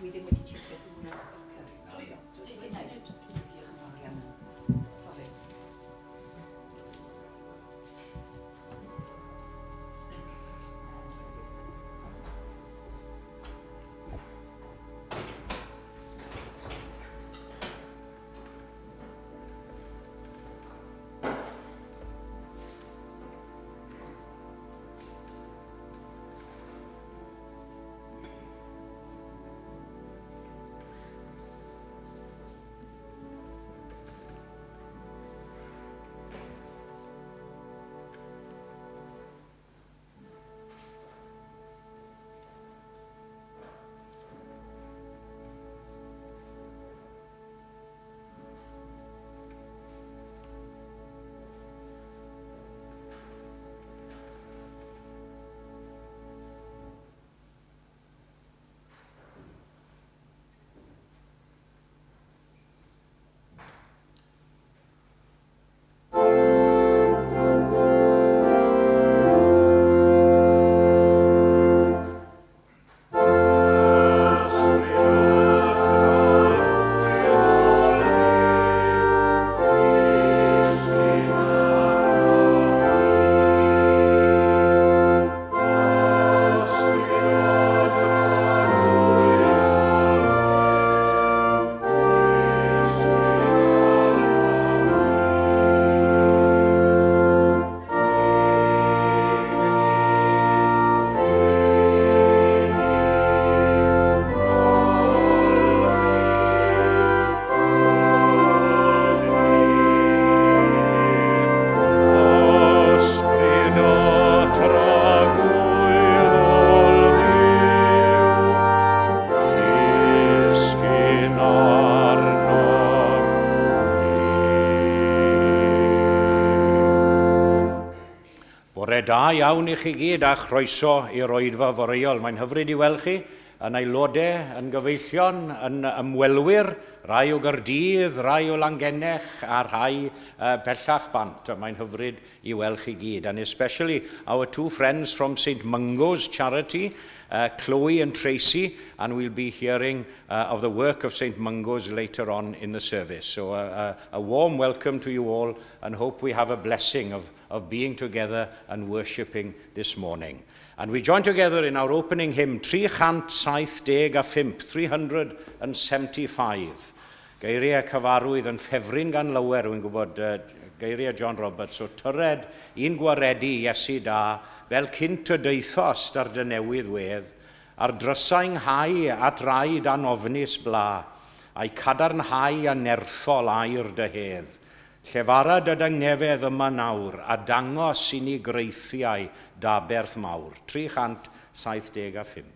Dwi ddim wedi checio dwi'n hwnna speaker. Ti di wneud? Diolch yn fawr iawn. Sorry. Da iawn i chi gyd a chroeso i'r oedfa foreol. Mae'n hyfryd i weld chi yn aelodau, yn gyfeillion, yn ymwelwyr, rai o Gaerdydd, rai o Langennech a rhai bellach bant. Mae'n hyfryd i weld chi gyd. And especially our two friends from St Mungo's Charity, Chloe and Tracy, and we'll be hearing of the work of St Mungo's later on in the service. So a warm welcome to you all, and hope we have a blessing of being together and worshipping this morning. And we join together in our opening hymn, 375, 375. Geiriau cyfarwydd yn ffefryn gan lawer, wy'n gwybod, geiriau John Roberts, so tyred i'n gwaredu Iesu da, fel cynt y deithost ar dy newydd wedd, ar drysau 'nghau at rai dan ofnus bla, a'i cadarnhau a nerthol air dy hedd. Llefara dy dangnefedd yma nawr, a dangos i ni greithiau d'aberth mawr. 375.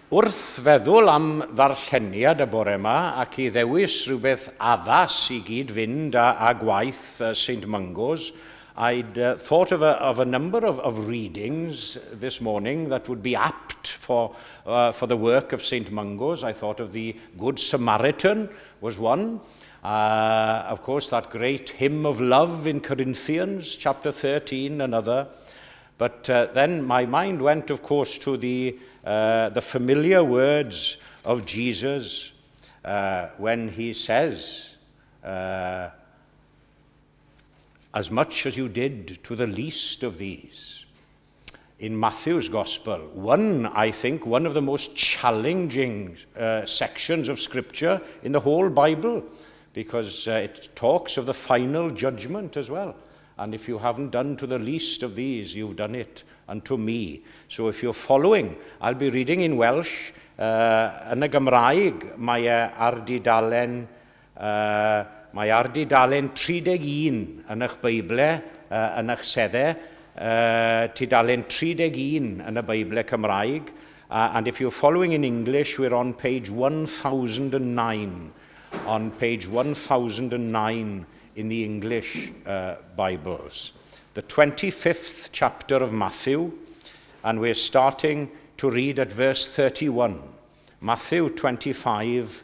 Wrth feddwl am ddarlleniad y bore yma ac i ddewis rhywbeth addas i gyd fynd â, â gwaith St Mungo's, I'd thought of a number of readings this morning that would be apt for the work of St Mungo's. I thought of the Good Samaritan was one. Of course, that great hymn of love in Corinthians, chapter 13, another. But then my mind went, of course, to the familiar words of Jesus when he says, "As much as you did to the least of these." In Matthew's Gospel, one, I think, one of the most challenging sections of Scripture in the whole Bible, because it talks of the final judgment as well. And if you haven't done to the least of these, you've done it unto me. So if you're following, I'll be reading in Welsh. Yn y Gymraeg, mae e ar dudalen, mae ar dudalen 31 yn eich Beible, yn eich seddau, tudalen 31 yn y Beible Cymraeg. And if you're following in English, we're on page 1009. On page 1009 in the English Bibles. The 25th chapter of Matthew, and we're starting to read at verse 31. Matthew 25,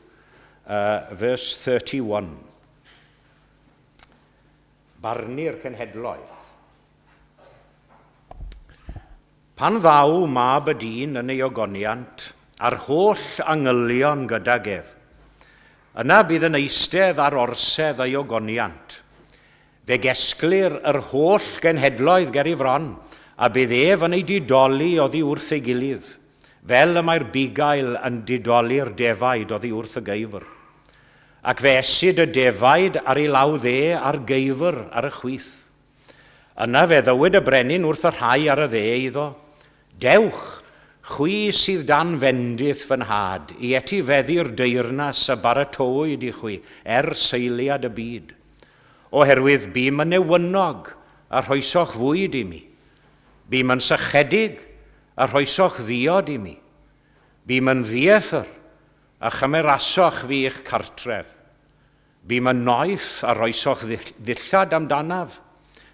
verse 31. Barnu'r cenhedloedd. Pan ddaw Mab y Dyn yn ei ogoniant, a'r holl angylion gydag ef, yna bydd yn eistedd ar orsedd ei ogoniant. Fe gesglir yr holl genhedloedd ger ei fron, a bydd ef yn eu didoli oddi wrth ei gilydd, fel y mae'r bugail yn didoli'r defaid oddi wrth y geifr. Ac fe esyd y defaid ar ei law dde a'r geifr ar y chwith. Yna fe ddywed y brenin wrth y rhai ar y dde iddo, "Dewch, chwi sydd dan fendith fy nhad, i etifeddu'r deyrnas a baratowyd i chwi er seiliad y byd. Oherwydd bûm yn newynog a rhoisoch fwyd i mi. Bûm yn sychedig a rhoisoch ddiod i mi. Bûm yn ddiethr a chymerasoch fi i'ch cartref. Bûm yn noeth a rhoisoch ddillad amdanaf.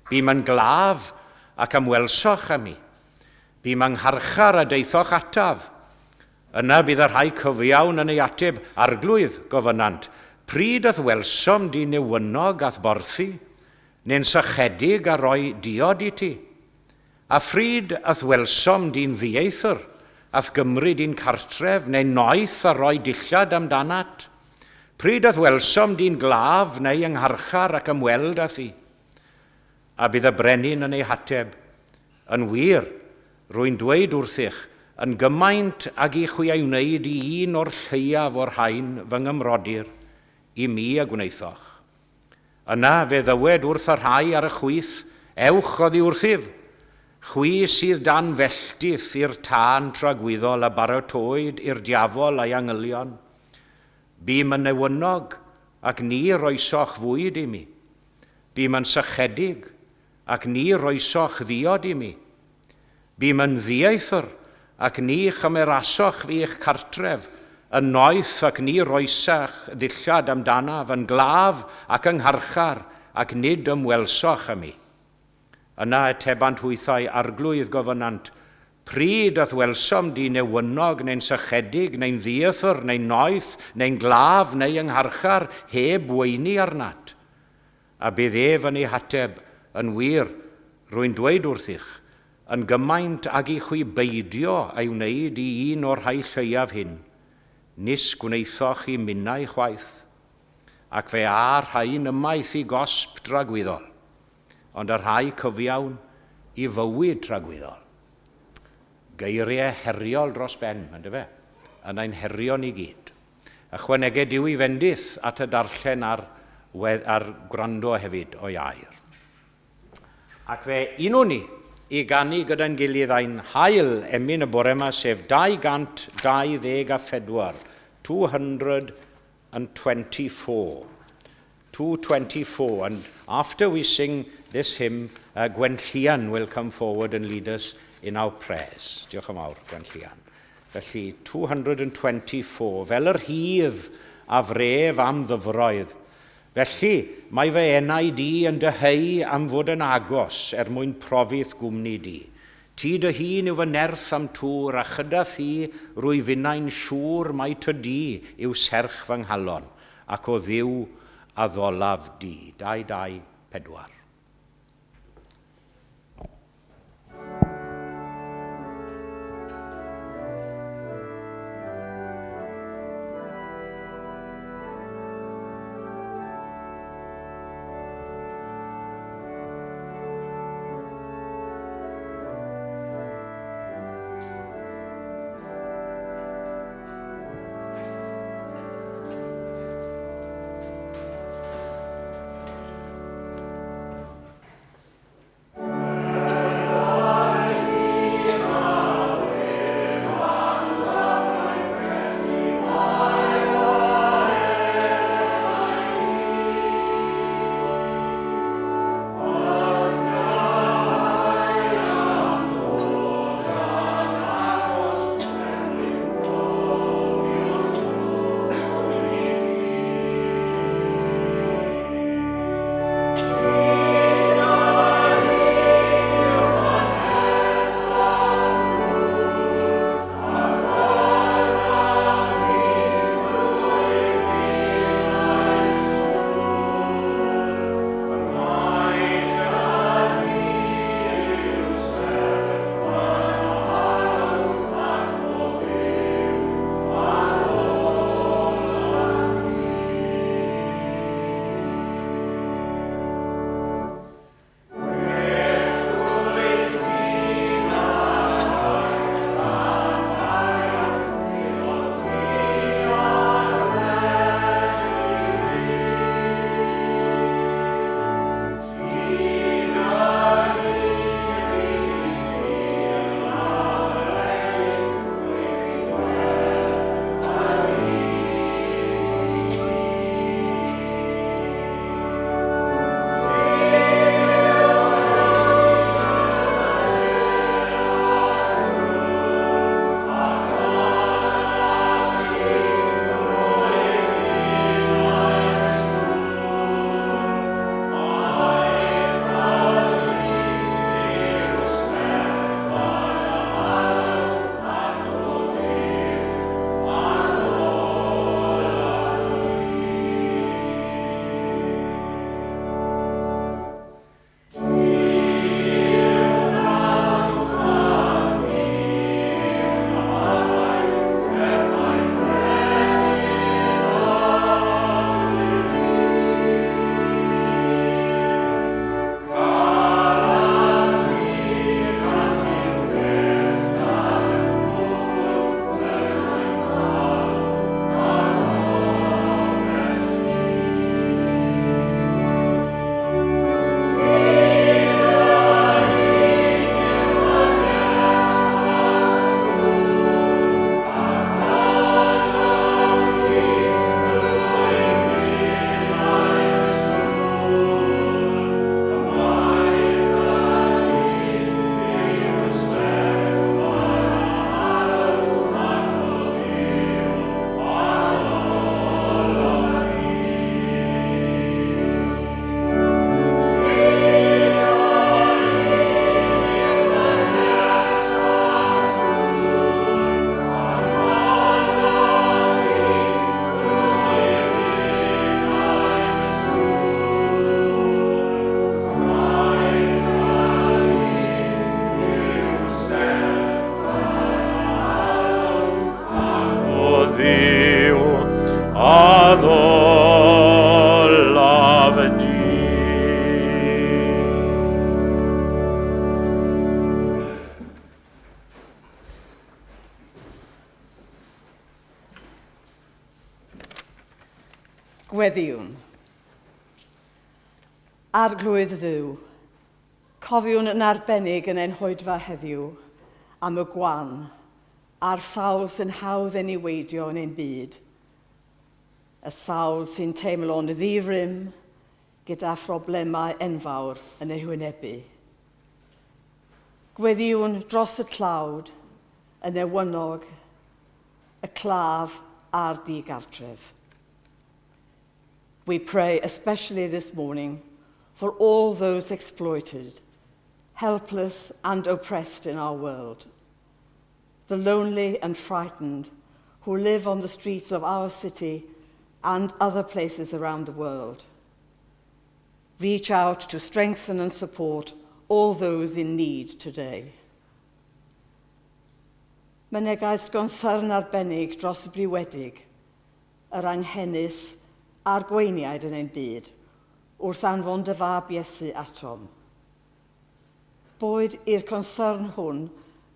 Bûm yn glaf ac ymwelsoch â mi. Bûm yng ngharchar a daethoch ataf." Yna bydd y rhai cyfiawn yn ei ateb, "Arglwydd," gofynant, "pryd y'th welsom di newynog a'th borthi, neu'n sychedig a rhoi diod i ti? A phryd y'th welsom di'n ddieithr, a'th gymryd i'n cartref, neu noeth a rhoi dillad amdanat? Pryd y'th welsom di'n glaf neu yng ngharchar ac ymweld â thi?" A bydd y brenin yn ei hateb, "Yn wir, rwy'n dweud wrthych, yn gymaint ag i chwi ei wneud i un o'r lleiaf o'r rhain fy nghymrodyr, i mi y gwnaethoch." Yna fe ddywed wrth y rhai ar y chwith, "Ewch oddi wrthyf, chwi sydd dan felltith, i'r tân tragwyddol a baratowyd i'r diafol a'i angylion. Bûm yn newynog ac ni roesoch fwyd i mi. Bûm yn sychedig ac ni roesoch ddiod i mi. Bûm yn ddieithr ac ni chymerasoch fi i'ch cartref, yn noeth ac ni roesach ddillad amdanaf, yn glaf ac yng ngharchar ac nid ymwelsoch â mi." Yna atebant hwythau, "Arglwydd," gofynant, "pryd y'th welsom di newynog neu'n sychedig neu'n ddieithr neu'n noeth neu'n glaf neu yng ngharchar heb weini arnat?" A bydd ef yn ei hateb, "Yn wir, rwy'n dweud wrthych, yn gymaint ag i chwi beidio ei wneud i un o'r rhai lleiaf hyn, nis gwnaethoch i minnau chwaith. Ac fe â'r rhain ymaith i gosb dragwyddol, ond y rhai cyfiawn i fywyd tragwyddol." Geiriau heriol dros ben, yndyfe? Yn ein herio ni gyd. Ychwaneged Duw ei fendith at y darllen a'r gwrando hefyd o'i air. Ac fe unwn ni i ganu gyda'n gilydd ein hail emyn y bore yma, sef 224, 224. 224. And after we sing this hymn, Gwenllian will come forward and lead us in our prayers. Diolch yn fawr, Gwenllian. Felly, 224, fel yr hydd a fref am ddyfroedd. Felly, mae fy enau di yn dyheu am fod yn agos er mwyn profi'th gwmni di. Ti dy hun yw fy nerth am tŵr, a chyda thi rwy finnau'n siŵr mai ty di yw serch fy nghalon, ac o Dduw addolaf di. 2, 2, 4. Gweddïwn. Arglwydd Dduw, cofiwn yn arbennig yn ein hoedfa heddiw am y gwan a'r sawl sy'n hawdd ei niweidio yn ein byd. Y sawl sy'n teimlo'n ddi-rym gyda phroblemau enfawr yn eu hwynebu. Gweddïwn dros y tlawd, y newynog y claf a'r digartref. We pray especially this morning for all those exploited, helpless and oppressed in our world, the lonely and frightened who live on the streets of our city and other places around the world. Reach out to strengthen and support all those in need today. Mynegaist gonsyrn arbennig dros y briwedig, yr anghenus a'r gweiniaid yn ein byd, wrth anfon dy fab Iesu atom. Boed i'r consyrn hwn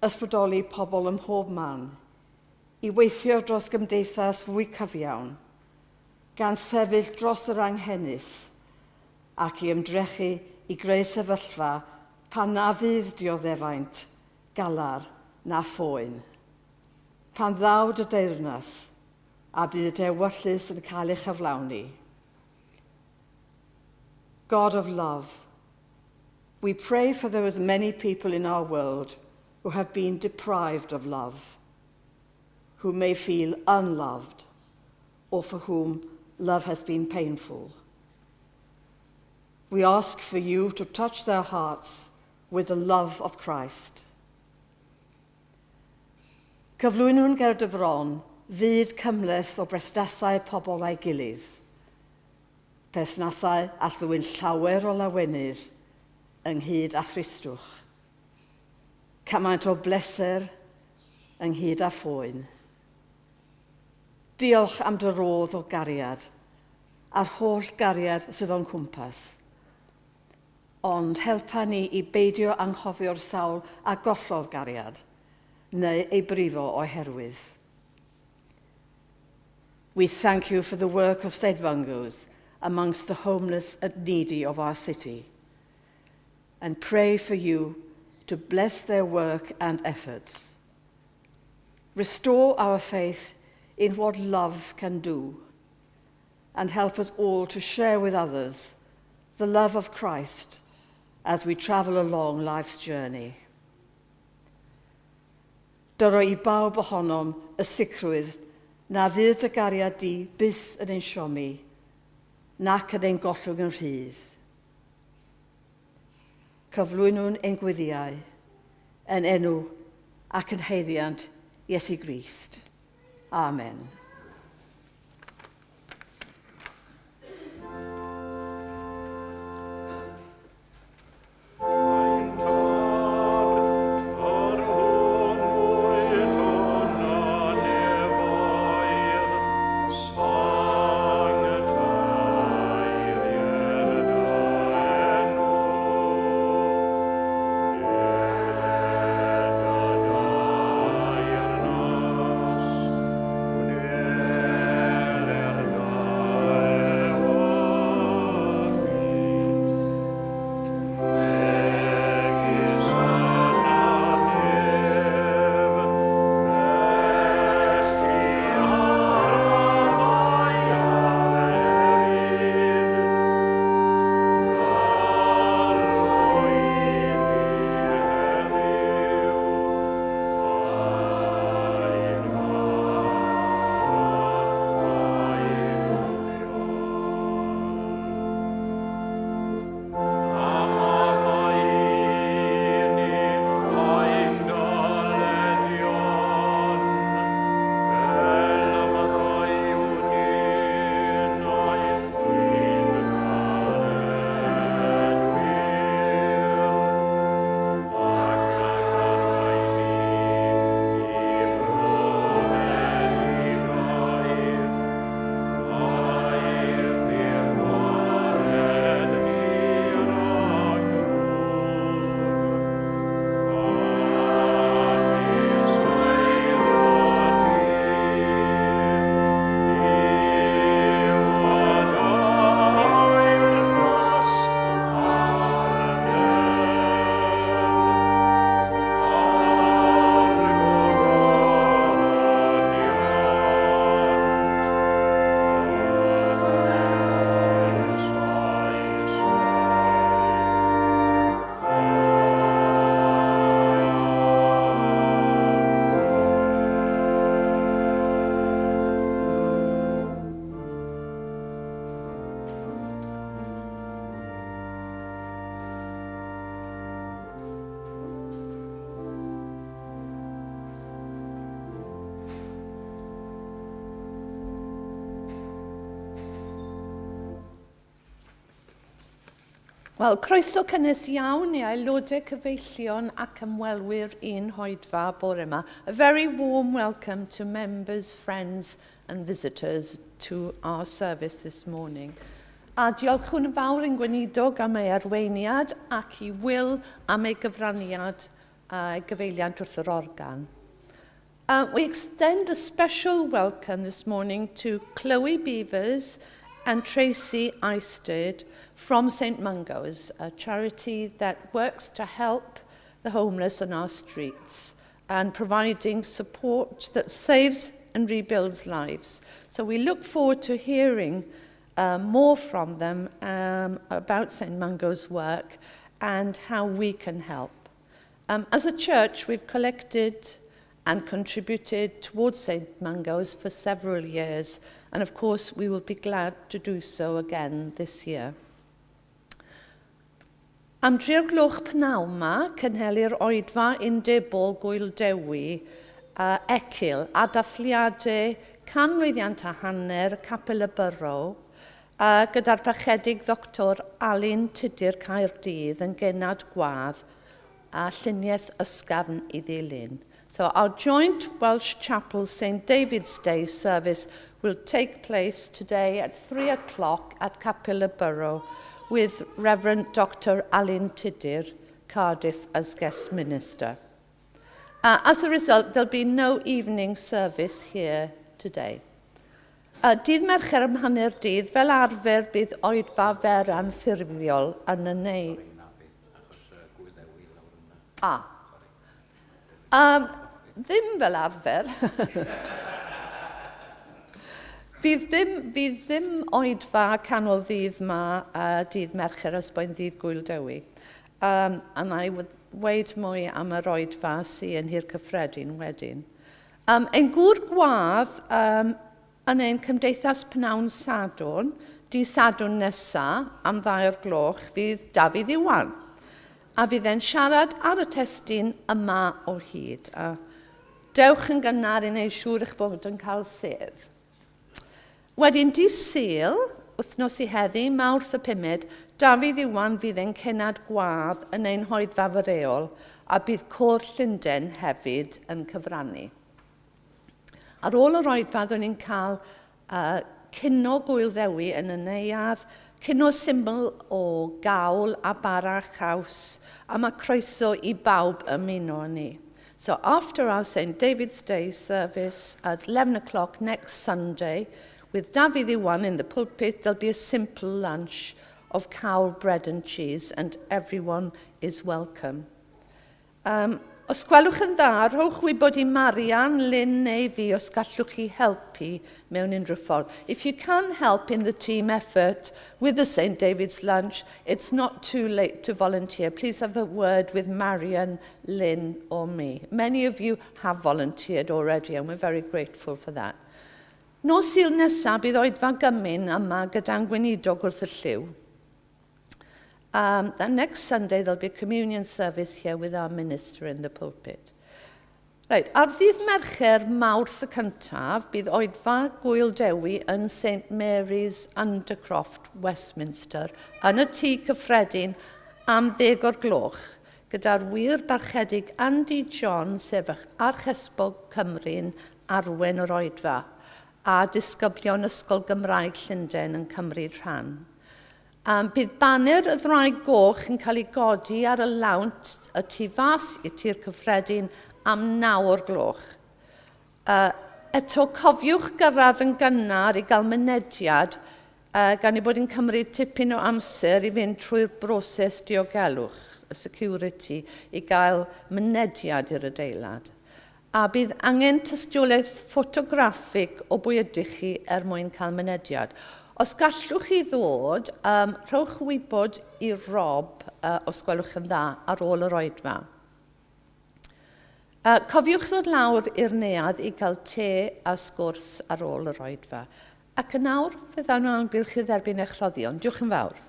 ysbrydoli pobl ym mhob man, i weithio dros gymdeithas fwy cyfiawn, gan sefyll dros yr anghenus ac i ymdrechu i greu sefyllfa pan na fydd dioddefaint, galar na phoen. Pan ddaw dy deyrnas a bydd dy ewyllys yn cael ei chyflawni. God of love, we pray for those many people in our world who have been deprived of love, who may feel unloved, or for whom love has been painful. We ask for you to touch their hearts with the love of Christ. Cyflwynwn ger dy fron fyd cymhleth o berthnasau pobl a'i gilydd. Perthnasau all ddwyn llawer o lawenydd ynghyd â thristwch. Cymaint o bleser ynghyd â phoen. Diolch am dy rodd o gariad a'r holl gariad sydd o'n cwmpas. Ond helpa ni i beidio anghofio'r sawl a gollodd gariad, neu ei brifo oherwydd. We thank you for the work of St Mungo's amongst the homeless and needy of our city, and pray for you to bless their work and efforts. Restore our faith in what love can do, and help us all to share with others the love of Christ as we travel along life's journey. Dyro i bawb ohonom y sicrwydd na fydd dy gariad di byth yn ein siomi, nac yn ein gollwng yn rhydd. Cyflwynwn ein gweddiau yn enw ac yn haeddiant Iesu Grist. Amen. Ein Tad, yr hwn wyt yn y nefoedd, sancteiddier dy enw. Ded dy deyrnas, Wel, croeso cynnes iawn i aelodau cyfeillion ac ymwelwyr i'n hoedfa bore yma. A very warm welcome to members, friends and visitors to our service this morning. A diolchwn yn fawr yn gweinidog am ei arweiniad ac i Will am ei gyfraniad a gyfeiliant wrth yr organ. We extend a special welcome this morning to Chloe Beavers and Tracy Isted from St Mungo's, a charity that works to help the homeless on our streets and providing support that saves and rebuilds lives. So we look forward to hearing more from them about St Mungo's work and how we can help. As a church, we've collected and contributed towards St Mungo's for several years, and of course we will be glad to do so again this year. Am 3 gloch pnawn 'ma, cynhelir oedfa undebol Gwyl Dewi Ecil a dathliadau canmlwyddiant a hanner Capel y Borough gyda'r parchedig Ddoctor Alun Tudur Caerdydd yn gennad gwadd a lluniaeth ysgafn i ddilyn. So our joint Welsh Chapel St David's Day service will take place today at 3 o'clock at Capel y Borough with Reverend Dr Alun Tudur, Cardiff, as guest minister. As a result, there'll be no evening service here today. Dydd Mercher am hanner dydd, fel arfer bydd oedfa fer anffurfiol yn y neu. A. Ddim fel arfer. Bydd ddim oedfa canol ddydd ma dydd Mercher os bo'n ddydd Gwyl Dewi. A na i weud mwy am yr oedfa sy'n yn Nhŷ'r Cyffredin wedyn. Ein gŵr gwadd yn ein cymdeithas pnawn Sadwrn, dydd Sadwrn nesa am 2 o'r gloch, fydd Dafydd Iwan. A fydd e'n siarad ar y testun Yma o Hyd. A dewch yn gynnar i wneud siŵr eich bod yn cael sedd. Wedyn dydd Sul, wythnos i heddi, Mawrth y 5, Dafydd Iwan fydd ein cenad gwadd yn ein hoedfa foreol a bydd Côr Llundain hefyd yn cyfrannu. Ar ôl yr oedfa, byddwn ni'n cael cino Gwyl Ddewi yn y neuadd, cino syml o gawl a bara chaws, a mae croeso i bawb ymuno â ni. So after our St. David's Day service at 11 o'clock next Sunday, with Dafydd Iwan in the pulpit, there'll be a simple lunch of cawl, bread and cheese, and everyone is welcome. Os gwelwch yn dda, rhowch wybod i Marian, Lynn neu fi os gallwch chi helpu mewn unrhyw ffordd. If you can help in the team effort with the St David's lunch, it's not too late to volunteer. Please have a word with Marian, Lynn or me. Many of you have volunteered already and we're very grateful for that. Nos Sul nesaf bydd oedfa gymun yma gyda'n gweinidog wrth y llyw. The next Sunday there'll be a communion service here with our minister in the pulpit. Right, ar ddydd Mercher Mawrth y cyntaf, bydd oedfa Gwyl Dewi yn St Mary's Undercroft, Westminster, yn y tŷ cyffredin am 10 o'r gloch, gyda'r wir barchedig Andy John, sef Archesgob Cymru'n arwen yr oedfa, a disgyblion Ysgol Gymraeg Llundain yn cymryd rhan. Bydd baner y ddraig goch yn cael ei godi ar y lawnt y tu fas i Tŷ'r Cyffredin am 9 o'r gloch. Eto, cofiwch gyrraedd yn gynnar i gael mynediad gan ei bod yn cymryd tipyn o amser i fynd trwy'r broses diogelwch, y security, i gael mynediad i'r adeilad. A bydd angen tystiolaeth ffotograffig o bwy ydych chi er mwyn cael mynediad. Os gallwch chi ddod, rhowch wybod i Rob, os gwelwch yn dda, ar ôl yr oedfa. Cofiwch ddod lawr i'r neuadd i gael te a sgwrs ar ôl yr oedfa. Ac yn awr, fe ddawn nhw amgylch i dderbyn eich rhoddion. Diolch yn fawr.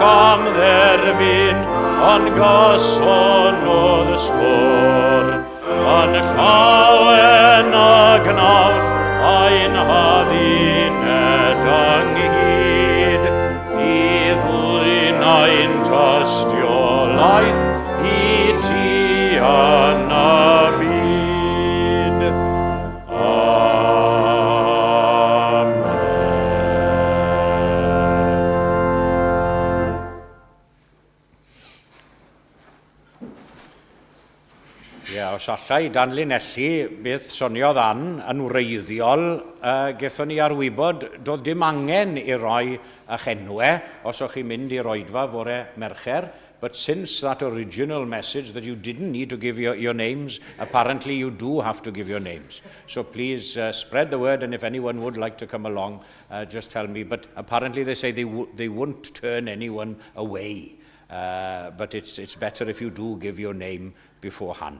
am dderbyn yn gyson o ddysgwr, yn llawen y gnawn ein hadduned ynghyd, i ddwyn ein tystiolaeth i ti yn y byd. Amen. Ie, os alla i danlinellu beth soniodd Ann yn wreiddiol, gaethon ni ar wybod doedd dim angen i roi eich enwau os o'ch chi'n mynd i'r oedfa fore Mercher, but since that original message that you didn't need to give your names, apparently you do have to give your names. So please spread the word, and if anyone would like to come along, just tell me. But apparently they say they won't turn anyone away. But it's better if you do give your name beforehand.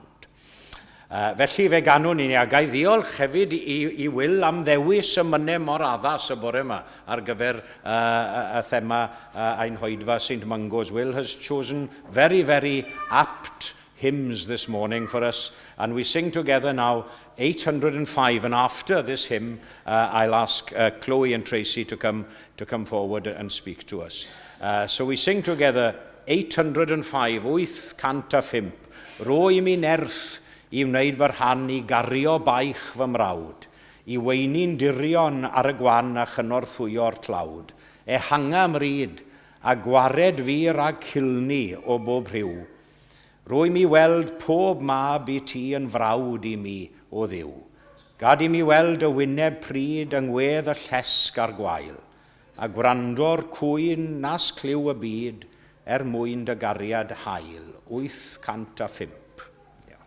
Felly fe ganwn ni, a ga i ddiolch hefyd i Will am ddewis y emynau mor addas y bore yma ar gyfer y thema ein hoedfa St Mungo's. Will has chosen very, very apt hymns this morning for us, and we sing together now 805, and after this hymn, I'll ask Chloe and Tracy to come forward and speak to us. So we sing together 805, 805. Rho i mi nerth i wneud fy rhan i gario baich fy mrawd, i weini'n dirion ar y gwan a chynorthwyo'r tlawd. Ehanga 'mryd a gwared fi rhag culni o bob rhyw. Rho i mi weld pob mab i ti yn frawd i mi o Dduw. Gad i mi weld y wyneb pryd yng ngwedd y llesg a'r gwael, a gwrando'r cwyn nas clyw y byd er mwyn dy gariad hael. 805. Yeah.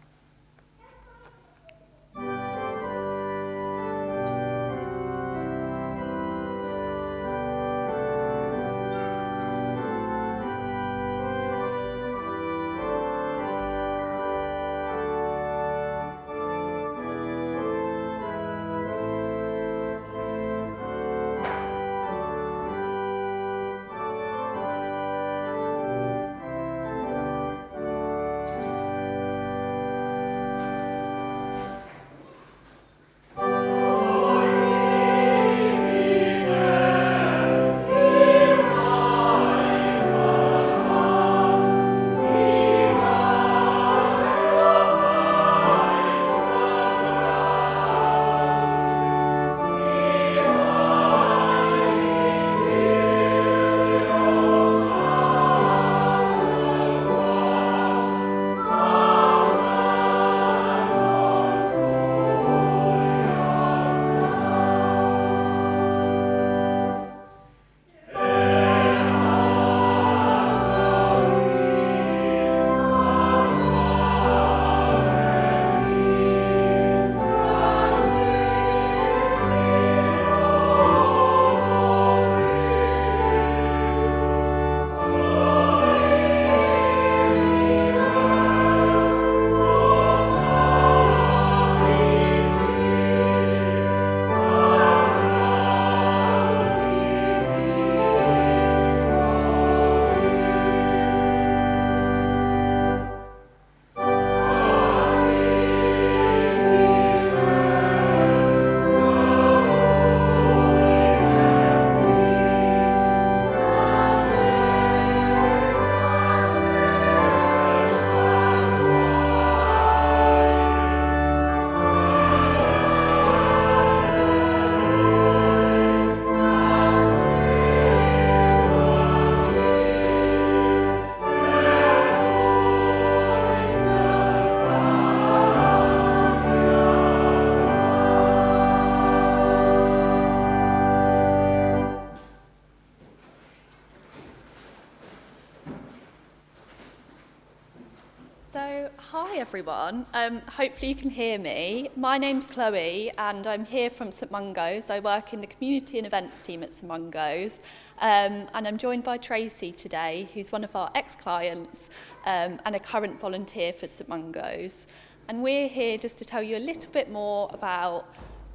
So, hi everyone. Hopefully you can hear me. My name's Chloe and I'm here from St Mungo's. I work in the community and events team at St Mungo's. And I'm joined by Tracy today, who's one of our ex-clients and a current volunteer for St Mungo's. And we're here just to tell you a little bit more about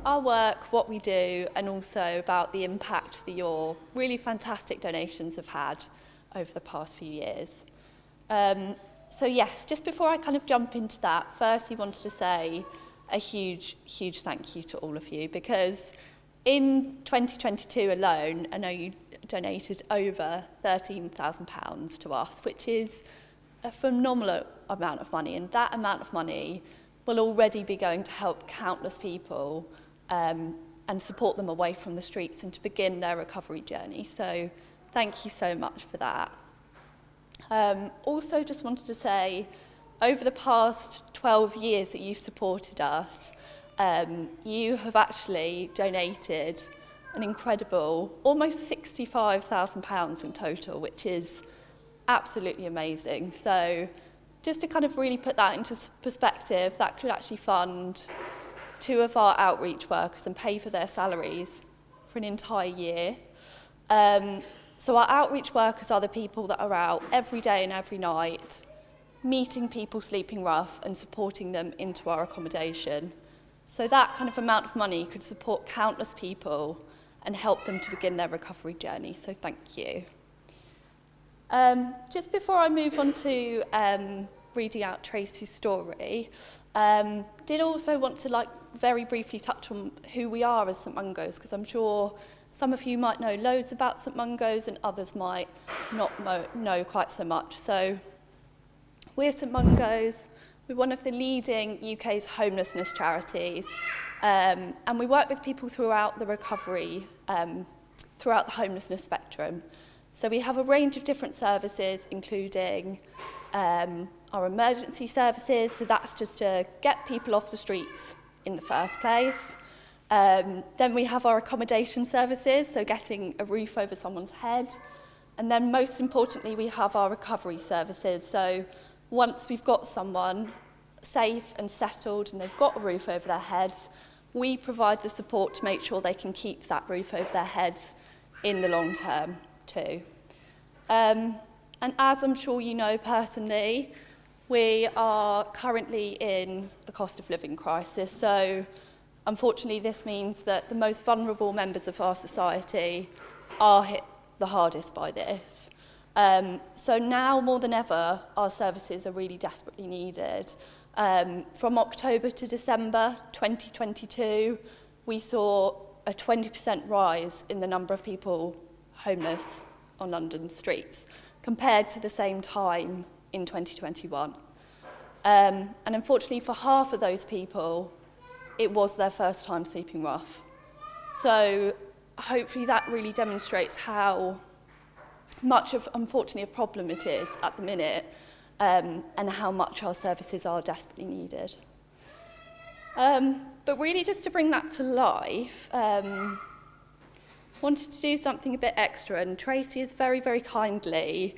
our work, what we do, and also about the impact that your really fantastic donations have had over the past few years. So yes, just before I kind of jump into that, firstly wanted to say a huge, huge thank you to all of you, because in 2022 alone, I know you donated over £13,000 to us, which is a phenomenal amount of money, and that amount of money will already be going to help countless people and support them away from the streets and to begin their recovery journey. So thank you so much for that. Also just wanted to say, over the past 12 years that you've supported us, you have actually donated an incredible almost £65,000 in total, which is absolutely amazing. So just to kind of really put that into perspective, that could actually fund 2 of our outreach workers and pay for their salaries for an entire year. So our outreach workers are the people that are out every day and every night, meeting people sleeping rough and supporting them into our accommodation. So that kind of amount of money could support countless people and help them to begin their recovery journey. So thank you. Just before I move on to reading out Tracy's story, did also want to very briefly touch on who we are as St Mungo's, because I'm sure some of you might know loads about St Mungo's and others might not know quite so much. So we're St Mungo's. We're one of the leading UK's homelessness charities, and we work with people throughout the recovery, throughout the homelessness spectrum. So we have a range of different services, including our emergency services, so that's just to get people off the streets in the first place. Then we have our accommodation services, so getting a roof over someone's head. And then most importantly, we have our recovery services. So once we've got someone safe and settled and they've got a roof over their heads, we provide the support to make sure they can keep that roof over their heads in the long term too. And as I'm sure you know personally, we are currently in a cost of living crisis. So unfortunately, this means that the most vulnerable members of our society are hit the hardest by this. So now more than ever, our services are really desperately needed. From October to December 2022, we saw a 20% rise in the number of people homeless on London streets, compared to the same time in 2021. And unfortunately for half of those people, it was their first time sleeping rough. So hopefully that really demonstrates how much of, unfortunately, a problem it is at the minute, and how much our services are desperately needed. But really just to bring that to life, wanted to do something a bit extra, and Tracy has very, very kindly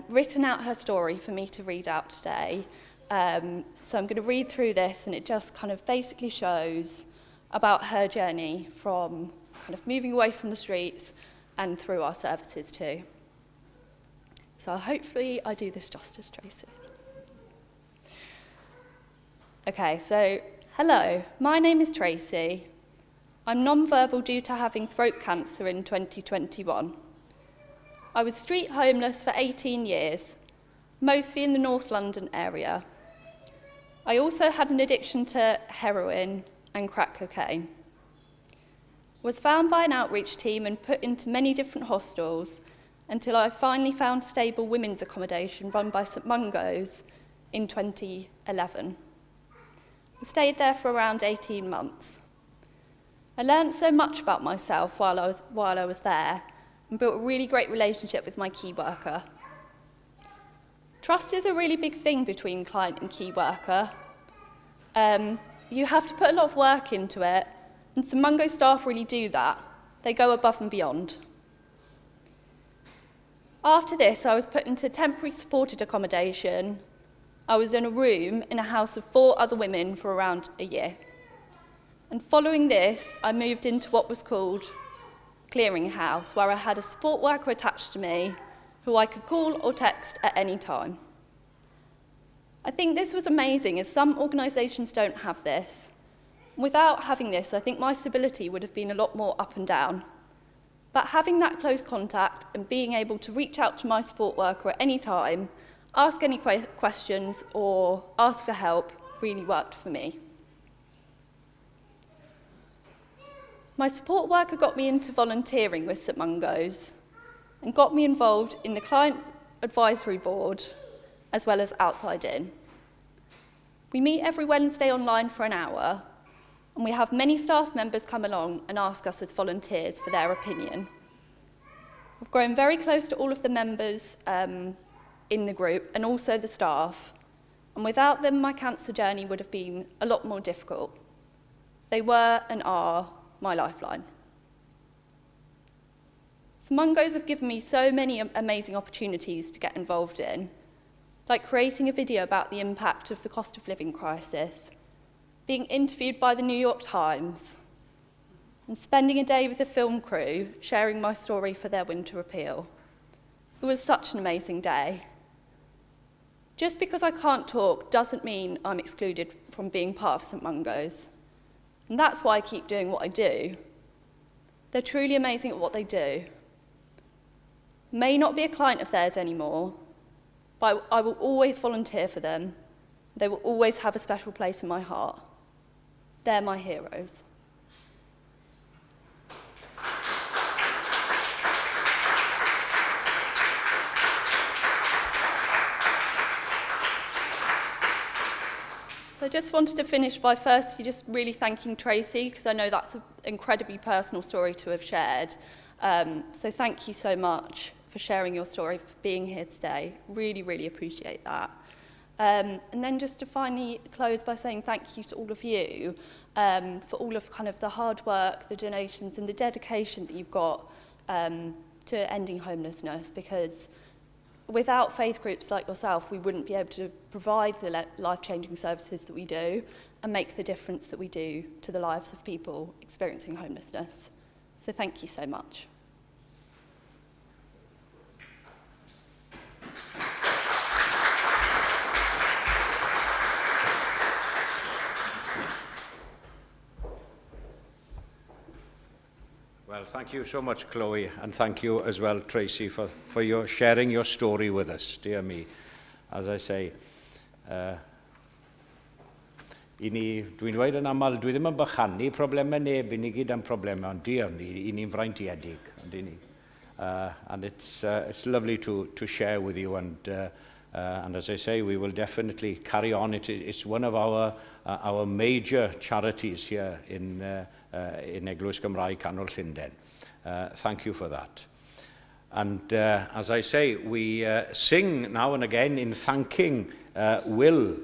written out her story for me to read out today. So I'm going to read through this, and it just kind of basically shows about her journey from kind of moving away from the streets and through our services too. So hopefully I do this justice, Tracy. Okay, so hello, my name is Tracy. I'm non-verbal due to having throat cancer in 2021. I was street homeless for 18 years, mostly in the North London area. I also had an addiction to heroin and crack cocaine. Was found by an outreach team and put into many different hostels until I finally found stable women's accommodation run by St Mungo's in 2011. I stayed there for around 18 months. I learned so much about myself while I was there and built a really great relationship with my key worker. Trust is a really big thing between client and key worker. You have to put a lot of work into it, and St Mungo staff really do that. They go above and beyond. After this, I was put into temporary supported accommodation. I was in a room in a house of 4 other women for around a year. And following this, I moved into what was called Clearing House, where I had a support worker attached to me who I could call or text at any time. I think this was amazing, as some organisations don't have this. Without having this, I think my stability would have been a lot more up and down. But having that close contact and being able to reach out to my support worker at any time, ask any questions or ask for help really worked for me. My support worker got me into volunteering with St Mungo's and got me involved in the client advisory board as well as Outside In. We meet every Wednesday online for an hour, and we have many staff members come along and ask us as volunteers for their opinion. I've grown very close to all of the members in the group and also the staff, and without them my cancer journey would have been a lot more difficult. They were and are my lifeline. St Mungo's have given me so many amazing opportunities to get involved in, like creating a video about the impact of the cost of living crisis, being interviewed by the New York Times, and spending a day with a film crew sharing my story for their winter appeal. It was such an amazing day. Just because I can't talk doesn't mean I'm excluded from being part of St Mungo's. And that's why I keep doing what I do. They're truly amazing at what they do. May not be a client of theirs anymore, but I will always volunteer for them. They will always have a special place in my heart. They're my heroes. So I just wanted to finish by firstly just really thanking Tracy, because I know that's an incredibly personal story to have shared. So thank you so much for sharing your story, for being here today. Really, really appreciate that. And then just to finally close by saying thank you to all of you for all of kind of the hard work, the donations and the dedication that you've got to ending homelessness, because without faith groups like yourself, we wouldn't be able to provide the life-changing services that we do and make the difference that we do to the lives of people experiencing homelessness. So thank you so much. Well, thank you so much, Chloe, and thank you as well, Tracy, for your sharing your story with us. Dear me, as I say, i ni, dwi'n dweud yn aml, dwi ddim yn bychanu problemau neb, i ni gyd am problemau, ond dear ni, i ni'n freintiedig, ond i ni. And it's lovely to share with you, and as I say, we will definitely carry on. It's one of our major charities here in Eglwys Gymraeg Canol Llundain. Thank you for that. And as I say, we sing now and again in thanking Will.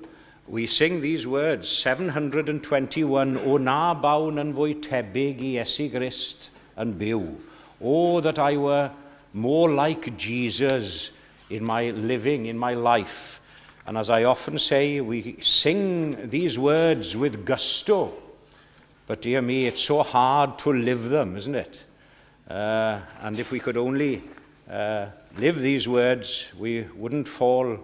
We sing these words, 721, O na bawn yn fwy tebyg i Iesu Grist yn byw. Oh, that I were more like Jesus in my living, in my life. And as I often say, we sing these words with gusto. But dear me, it's so hard to live them, isn't it? And if we could only live these words, we wouldn't fall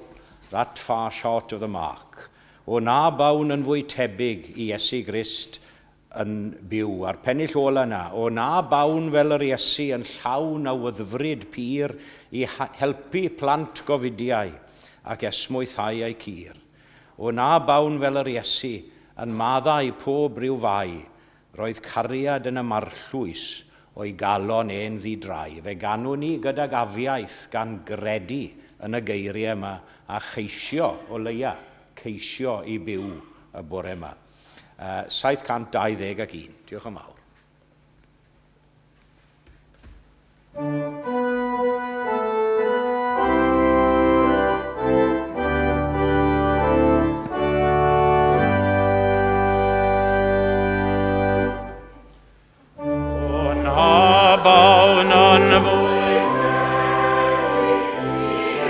that far short of the mark. O na bawn yn fwy tebyg i Iesu Grist yn byw. A'r pennill ola yna, o na bawn fel yr Iesu yn llawn awyddfryd pur i helpu plant gofidiau ac esmwythau eu cur. O na bawn fel yr Iesu yn maddau pob rhyw fai, roedd cariad yn y marllwys o'i galon e'n ddidrai. Fe ganwn ni gydag afiaith gan gredu yn y geiriau yma a cheisio o leia, ceisio i byw y bore yma. 721. Diolch yn fawr. O na bawn yn fwy tebyg i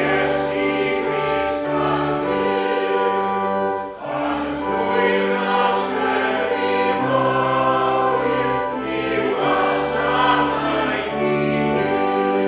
Iesu Grist yn byw, yn llwyr nasweddgu mywyd i'w wasanaethu Duw.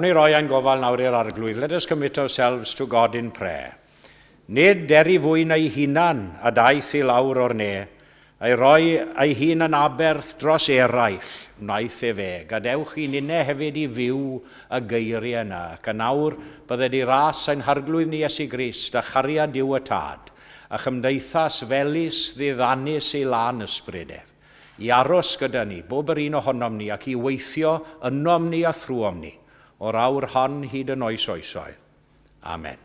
Gawn ni roi ein gofal nawr i'r Arglwydd. Let us commit ourselves to God in prayer. Nid er ei fwyn ei hunan y daeth i lawr o'r ne, a'i roi ei hun yn aberth dros eraill, wnaeth efe. Gadewch i ninne hefyd i fyw y geiriau yna, ac yn awr bydded i ras ein Harglwydd ni Iesu Grist a chariad Duw y Tad, a chymdeithas felys ddiddanus ei lân ysbryd ef, i aros gyda ni, bob yr un ohonom ni, ac i weithio ynom ni a thrwom ni, o'r awr hon hyd yn oes oesoedd. Amen.